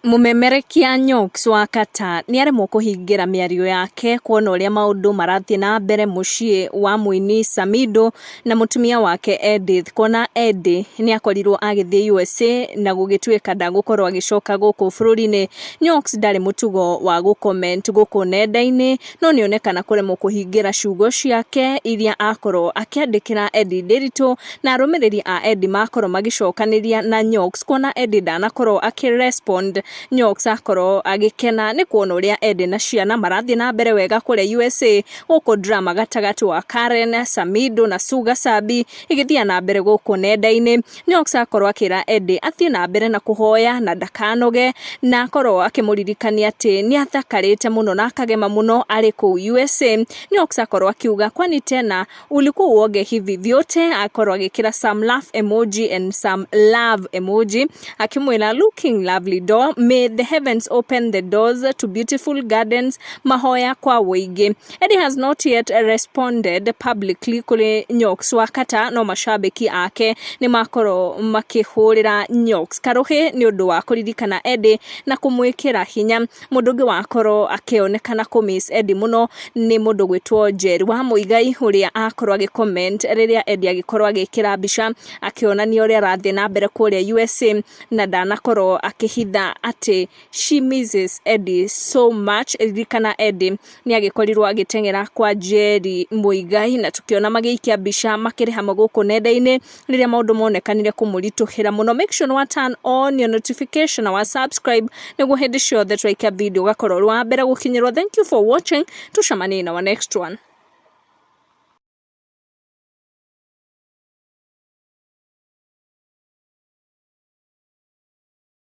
Mũmemerekia Nyox wa Qatar nĩaremwo kũhingĩra mĩario yake kuona ũrĩa maũndũ marathiĩ na mbere mũciĩ wa mũini Samido na mũtumia wake Edith, kuona Eddie nĩakorirwo agĩthiĩ USA na gũgĩtuĩka ndagũkorwo agĩcoka gũkũ bũrũri-inĩ. Nyox ndarĩ mũtugo wa gũ comment gũkũ nenda-inĩ no nĩonekana kũremwo kũhingĩra ciugo ciake iria akorwo akĩandĩkĩra Eddie Ndiritu, na arũmĩrĩri a Eddie makorwo magĩcokanĩria na Nyox kuona Eddie ndanakorwo akĩ respond. Nyox akorwo agĩkena nĩ kuona ũrĩa Eddie na ciana marathiĩ na mbere wega kũrĩa USA, gũkũ drama gatagatĩ wa Karen, Samido na Suga Sabi ĩgĩthiĩ na mbere gũkũ nenda-inĩ. Nyox akorwo akĩra Eddie athiĩ na mbere na kũhoya na ndakanoge, na akorwo akĩmũririkania atĩ nĩ athakarĩte mũno na akagema mũno arĩ kũu USA. Nyox akorwo akiuga, "Kwani tena ulikuwa uoge hivi vyote?" Akorwo agĩkĩra some laugh emoji and some love emoji, akĩmwĩra, "Looking lovely doll, may the heavens open the doors to beautiful gardens." Mahoya kwa wũingĩ. Eddie has not yet responded publicly kũrĩ Nyox wa Qatar, no mashabiki ake nĩ makorwo makĩhũrĩra Nyox karũhĩ nĩ ũndũ wa kũririkana Eddie na kũmwĩkĩra hinya. Mũndũ ũngĩ wakorwo akĩonekana kũ miss Eddie mũno nĩ mũndũ gwĩtwo Jerry wa Mũigai, ũrĩa akorwo agĩ comment rĩrĩa Eddie agĩkorwo agĩkĩra mbica akĩonania ũrĩa arathiĩ na mbere kũrĩa USA, na ndanakorwo akĩhitha atĩ she misses Eddie so much. Ririkana Eddie nĩ agĩkorirwo agĩteng'era kwa Jerry Mũigai na tũkĩona magĩikia mbica makĩrĩ hamwe gũkũ nenda-inĩ rĩrĩa maũndũ monekanire kũmũritũhĩra mũno. Make sure nĩ wa turn on your notification na wa subscribe nĩguo hĩndĩ ciothe twaikia video ũgakorwo ũrĩ wa mbere gũkinyĩrwo. Thank you for watching, tucemanie in our next one.